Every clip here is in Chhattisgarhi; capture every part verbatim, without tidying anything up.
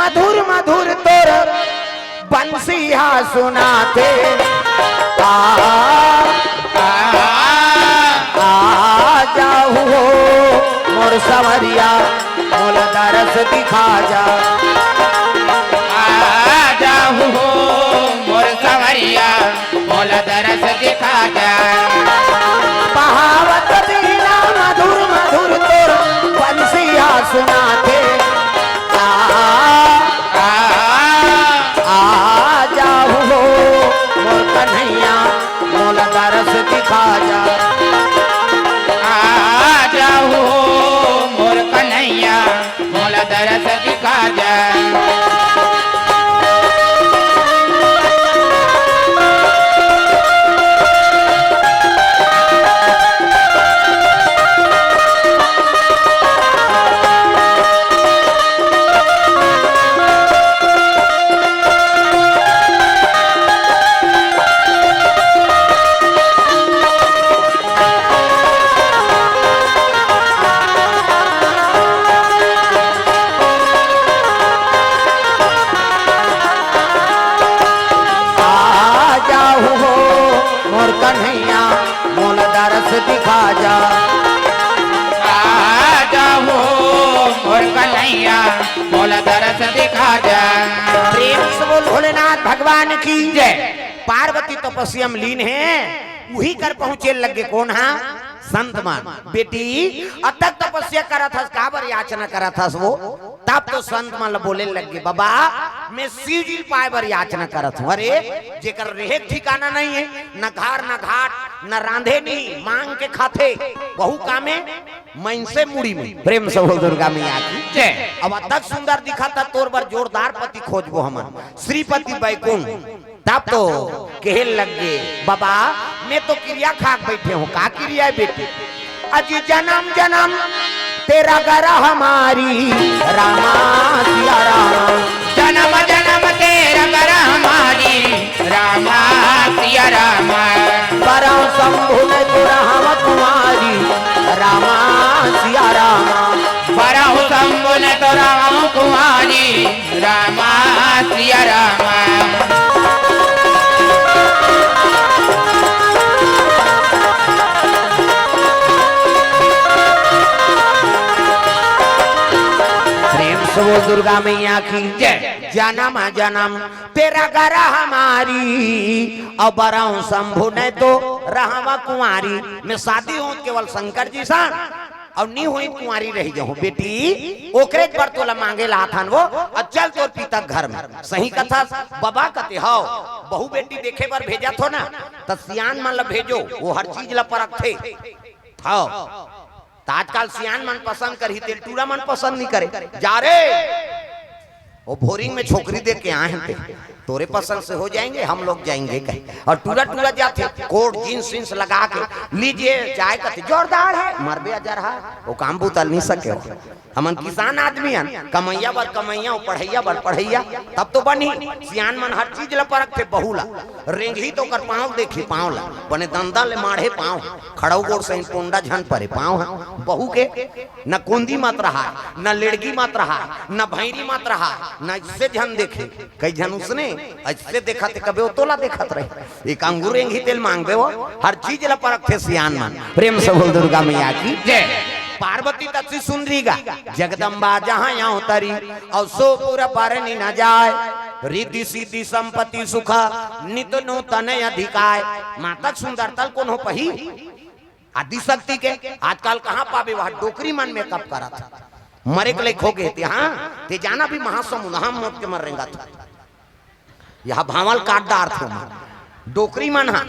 मधुर मधुर तोर बंसिया सुनाथे। आ, आ, आ जाहू हो मोर सवरिया, मोला दरस दिखा जा। आ जाहू हो मोर सवरिया, मोला दरस दिखा जा। बहावत बीना मधुर मधुर तोर बंसिया सुनाथे। आ, आ, आ जाहू हो मोर कन्हैया, मोला दरस दिखा जा। आ जाहू हो मोर कन्हैया, मोला दरस दिखा जा। आ जाहू हो मोर कन्हैया, मोला दरस दिखा जा। आ जाहू हो मोर कन्हैया, मोला दरस दिखा जा। प्रेम से बोल भोलेनाथ भगवान की जय। पार्वती तपस्या में लीन हे, उही कर पहुंचे लगे। कोन हा? संत मन। बेटी, अतक तपस्या करत हस, काबर याचना करत हस वो? तब तो संत मन ल बोले लगे, बाबा, मैं शिव जी ल पाए बर याचना करत हूँ। अरे, जेकर रेहे के ठिकाना नहीं है, न घर, न घाट, न रांधे नहीं, मांग के खाथे, वहू कामे, मनसे मुड़ी में। प्रेम से बोल दुर्गा मैया की जय। अब अतक सुंदर दिखत हे, तोर बर जोरदार पति खोजबो हमन, श्रीपति बैकुंठ। तब तो कहे लगे, बाबा, मैं तो किरिया खा के बैठे हूँ। का किरिया हे बेटी? अजी जनम जनम तेरा गरह मारी, रामा सिया रामा। जनम जनम तेरा गरह मारी, रामा सिया रामा। बरहु शंभु ने तो रहव कुंवारी, रामा सिया रामा। बरहु शंभु ने तो रहव कुंवारी, रामा सिया रामा। प्रेम से बोल दुर्गा मैया की जय। जनम जनम तेरा गरह मारी, अउ बरहु शंभु ने तो रहव कुंवारी। मैं शादी हों केवल शंकर जी सन, अउ नी होई कुंवारी रह जाहूं। बेटी, ओकरे बर तोला मांगे लाथन वो, अउ चल तोर पिता घर में। सही कथस, बबा कथे हव, बहू बेटी देखे बर भेजत हो ना, त सियान मन ल भेजो, वो हर चीज ल परखथे। हव, त आजकल सियान मन पसंद करही, तेल टूरा मन पसंद नी करे। जा रे, वो बोरिंग में छोकरी देख के आए हैं ते, तोरे पसंद से हो जाएंगे, हम लोग जाएंगे कहे। और टूरा टूरा जाथे, कोट जींस वींस लगा के, लीजिए चाय कथे, जोरदार है, मरबे अजर हा, वो काम बूता नहीं सके हो। हमन किसान आदमी हन, कमैया बर कमैया हो, पढ़ैया बर पढ़ैया, तब तो बनही। सियान मन हर चीज ल परखथे, बहू ला रेंगही तो ओकर पाँव देखही, पाँव ला, बने दंदा ले माढ़े पाँव, खड़ऊ गोड़ सही पोंडा झन परे पाँव ह, बहू के न कोंदी मत रहा, न लेड़गी मत रहा, न भैरी मत रहा, न इससे झन देखे। कई झन उसने ऐसे देखत हे, कबे वो तोला देखत रहे। एक अंगूर रेंगही तेल मांगबे वो, हर चीज ला परखथे सियान मन। प्रेम से बोल दुर्गा मैया की जय। पार्वती तत्सी सुंदरी गा, जगदम्बा जहाँ अवतरी, अउ सो पुर बरनि न जाय, रिद्धि सिद्धि संपत्ति सुख नित नूतन अधिकाय। मातक सुंदरता ल कोनो पही? आदिशक्ति के आजकल कहाँ पाबे, वह डोकरी मन मेकअप करत हे। मरे के लइक हो गे ते, हाँ, ते जाना भी महासमुंद, हम मोट के मर रेंगत हे। यह भांवल काट डारथे मन। डोकरी मन हा,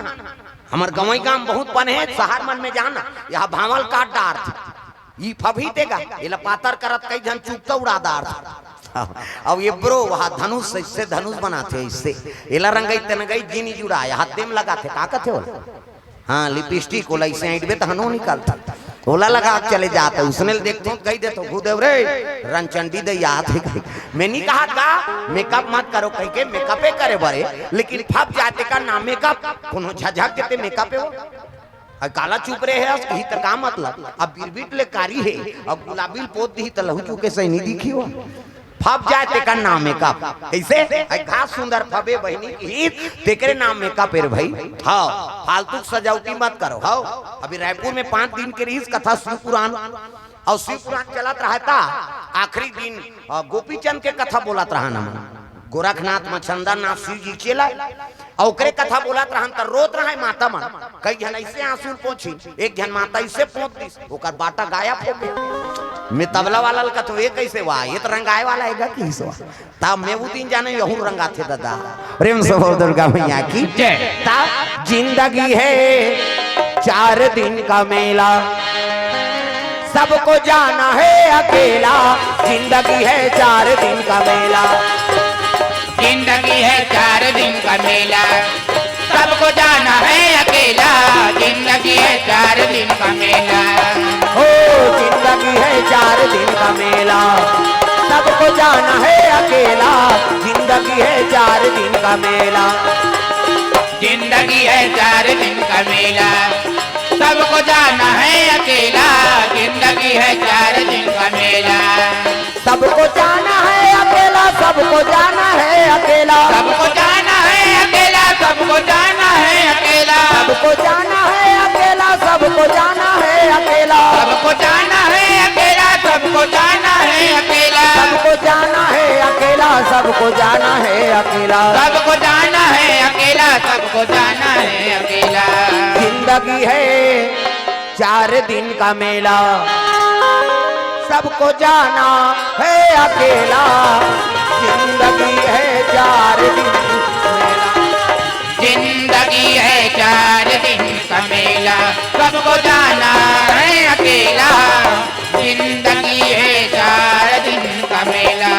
हमर गंवई गांव बहुत पन हे, शहर मन में जाना, यह भांवल काट डारथे। ई फबही तेगा, एला पातर करत कई झन चुकता उड़ा डारथे। अब ये ब्रो, वह धनुष, इससे धनुष बनाथे, इससे। एला रंगई तनगई जिनी जुड़ा, यह तेम लगाथे, का कथे ओला? हाँ, लिपस्टिक ओला अइसे ऐंठबे त हनो निकलथे। ओला लगा के चले जात हे, उसने ल देखथों त कहि देथों, "गुरुदेव रे, रंचंडी दई आत हे," कहि। मैं नी कहत गा, मेकअप मत करो कहिके, मेकअपे करे बरे, लेकिन फब जाते का ना मेकअप, कोनो झझक के ते मेकअपे हो। अउ काला चुप रहे हस, कही त का मतलब? अब बिरबिट ले कारी हे, अब गुलाबी ल पोत दिही त लहू चुके सही नी दिखी हो। फब जाए तेकर नाम मेकअप। कइसे? अइ घास सुंदर फबे बहिनी के हित, तेकरे नाम मेकअप ए रे भई। हव, फालतू के सजावटी मत करो। हव, अभी रायपुर में पांच दिन के रिहिस कथा शिव पुराण, अउ शिव पुराण चलत रहय ता आखिरी दिन, अ, गोपीचंद के कथा बोलत रहन हमन। गोरखनाथ, मछंदरनाथ, शिव जी चेला, अउ ओकरे कथा बोलत रहन त रोत रहय माता मन। कई झन अइसे आंसू ल पोंछिन, एक झन माता अइसे पोंछ दिस, ओकर बाटा गायब हो गे। मैं तबला वाला ल कथंव, "ए कइसे वा, ए त रंगाय वाला हे गा," किहिस वा। तब मैं वो दिन जानेंव, यहू रंगाथे ददा। प्रेम से बोल दुर्गा मैया की। जय। तब जिंदगी है चार दिन का मेला, सबको जाना है अकेला। जिंदगी है चार दिन का मेला। जिंदगी है चार दिन का मेला, सबको जाना है अकेला। जिंदगी है चार दिन का मेला। ओ, जिंदगी है चार दिन का मेला, सबको जाना है अकेला। जिंदगी है चार दिन का मेला। जिंदगी है चार दिन का मेला, सबको जाना है अकेला। जिंदगी है चार दिन का मेला। सबको जाना है अकेला, सबको जाना है अकेला। सबको जाना है अकेला, सबको जाना है अकेला। सबको जाना है अकेला, सबको जाना है अकेला। सबको जाना है अकेला, सबको जाना है अकेला। सबको जाना है अकेला, सबको जाना है अकेला। सबको जाना है अकेला, सबको जाना है अकेला। जिंदगी है चार दिन का मेला, सबको जाना है अकेला। जिंदगी है चार दिन का मेला। जिंदगी है चार दिन का मेला, सबको जाना है अकेला। जिंदगी है चार दिन का मेला।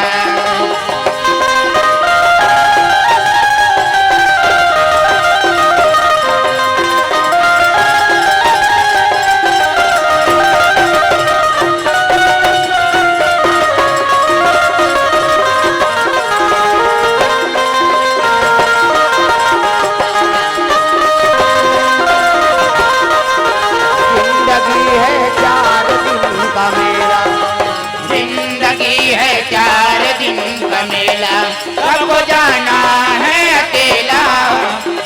जिंदगी है चार दिन का मेला। जिंदगी है चार दिन का मेला, सबको जाना है अकेला।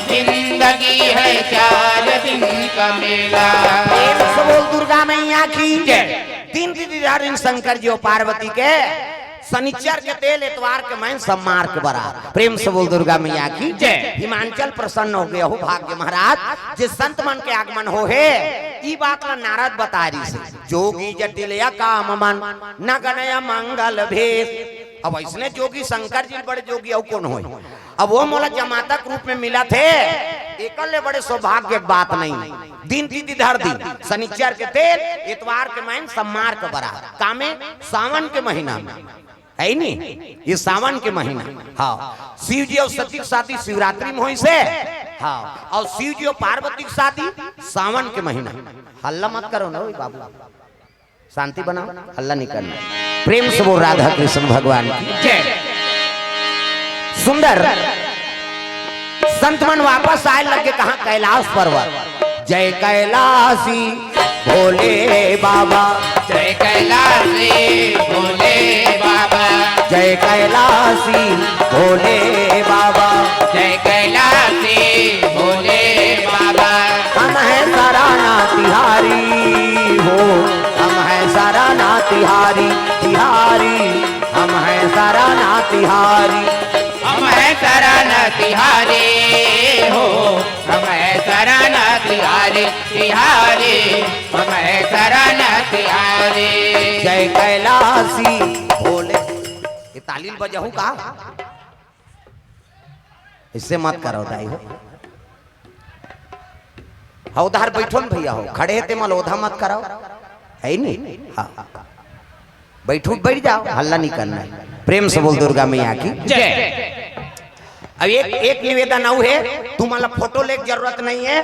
जिंदगी है चार दिन का मेला। प्रेम से बोल दुर्गा मैया की। जय। तीन तिथि धारिन शंकर जी अउ पार्वती के, शनिचर के तेल, एतवार के मैन, सोमवार के बरात। प्रेम से बोल दुर्गा मैया की। जय। हिमांचल प्रसन्न हो गे हो भाग्य महाराज, जे संत मन के आगमन हो हे। ई बात ला नारद बताय रिहिस हे। जोगी जटिल अकाम मन, नगनय मंगल भेष। अब अइसने जोगी शंकर जी बड़े जोगी अउ कोन होय? अब वो मोला जमाता के रूप में मिलत हे, एकर ले बड़े सौभाग्य के बात नइ। दिन तिथि धर दिन, शनिचर के तेल, एतवार के मैन, सोमवार के बरात। कामे? सावन के महीना में। हे नी? ये सावन के महीना। हाँ। शिव जी अउ सती के शादी शिवरात्रि में होइस हे। हाँ। अउ शिव जी अउ पार्वती के शादी सावन के महीना। हल्ला मत करो ना, ओए बाबू। शांति बनाओ, हल्ला नहीं करना। प्रेम से बोल राधा कृष्ण भगवान की। जय। सुंदर संत मन वापस आए लगे, कहाँ? कैलाश पर्वत। जय कैलाशी भोले बाबा। जय कैलाशी भोले बाबा। जय कैलाशी भोले बाबा। जय कैलाशी भोले बाबा। हम हैं सराना तिहारी हो, हम हैं सराना तिहारी, तिहारी, हम हैं सराना तिहारी। हम हैं सराना तिहारी हो, हम हैं सराना तिहारी, तिहारी, हम हैं सराना तिहारी। जय कैलाशी भोले। ये ताली बजाऊ का? अइसे मत करो दाई हो। हाँ, उधर बैठो न भैया हो, खड़े हे ते मन ल ओधा मत कराओ, हे नी? हाँ, बैठो, बैठ जाओ, हल्ला नहीं करना हे। प्रेम से बोल दुर्गा मैया की। जय। अब एक, एक निवेदन अउ हे, तुमन ला फोटो ले के जरूरत नहीं हे।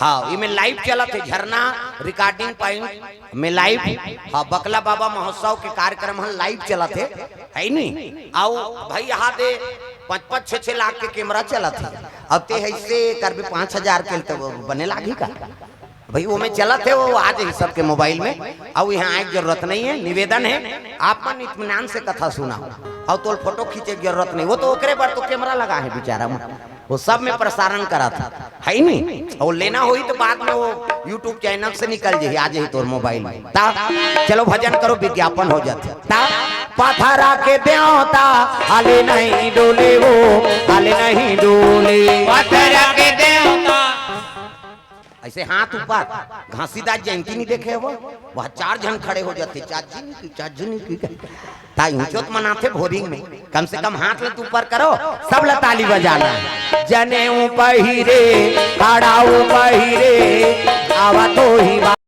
हाँ, इमे live चलत हे, झरना recording point में live। हाँ, बकला बाबा महोत्सव के कार्यक्रम ह live चलत हे, हे नी? अउ भाई, यहाँ दे पाँच पाँच छः छः लाख के camera चलत हे, अउ ते अइसे करबे पाँच हजार के, त बने लागही का? भाई, वो में चलत हे, वो आ जाही सबके मोबाइल में। अउ यहाँ आए के जरूरत नहीं है। निवेदन है, आप मन इत्मीनान से कथा सुनाओ। अउ तोल फोटो खींचे के जरूरत नहीं, वो तो ओकरे बर तो कैमरा लगा है बेचारा मन, वो सब में प्रसारण करत हे, है नहीं? अउ लेना होही तो बाद में वो YouTube चैनल से निकल जाही, आ जाही तोर मोबाइल में। ता चलो भजन करो, विज्ञापन हो जाथे। ता पथरा के देवता हाले नहीं डोले, वो हाले नहीं डोले। पथरा के देवता। ऐसे हाथ ऊपर, घासीदास जयंती नहीं देखे हो? वह चार झन खड़े हो जाथे, चार झिन की, चार झिन की। ता ऊंचोत मनाथे भोरिंग में, कम से कम हाथ ल तो ऊपर करो, सब ल ताली बजाना है। जनेऊ पहिरे, खड़ाऊ पहिरे, आवत होही बा-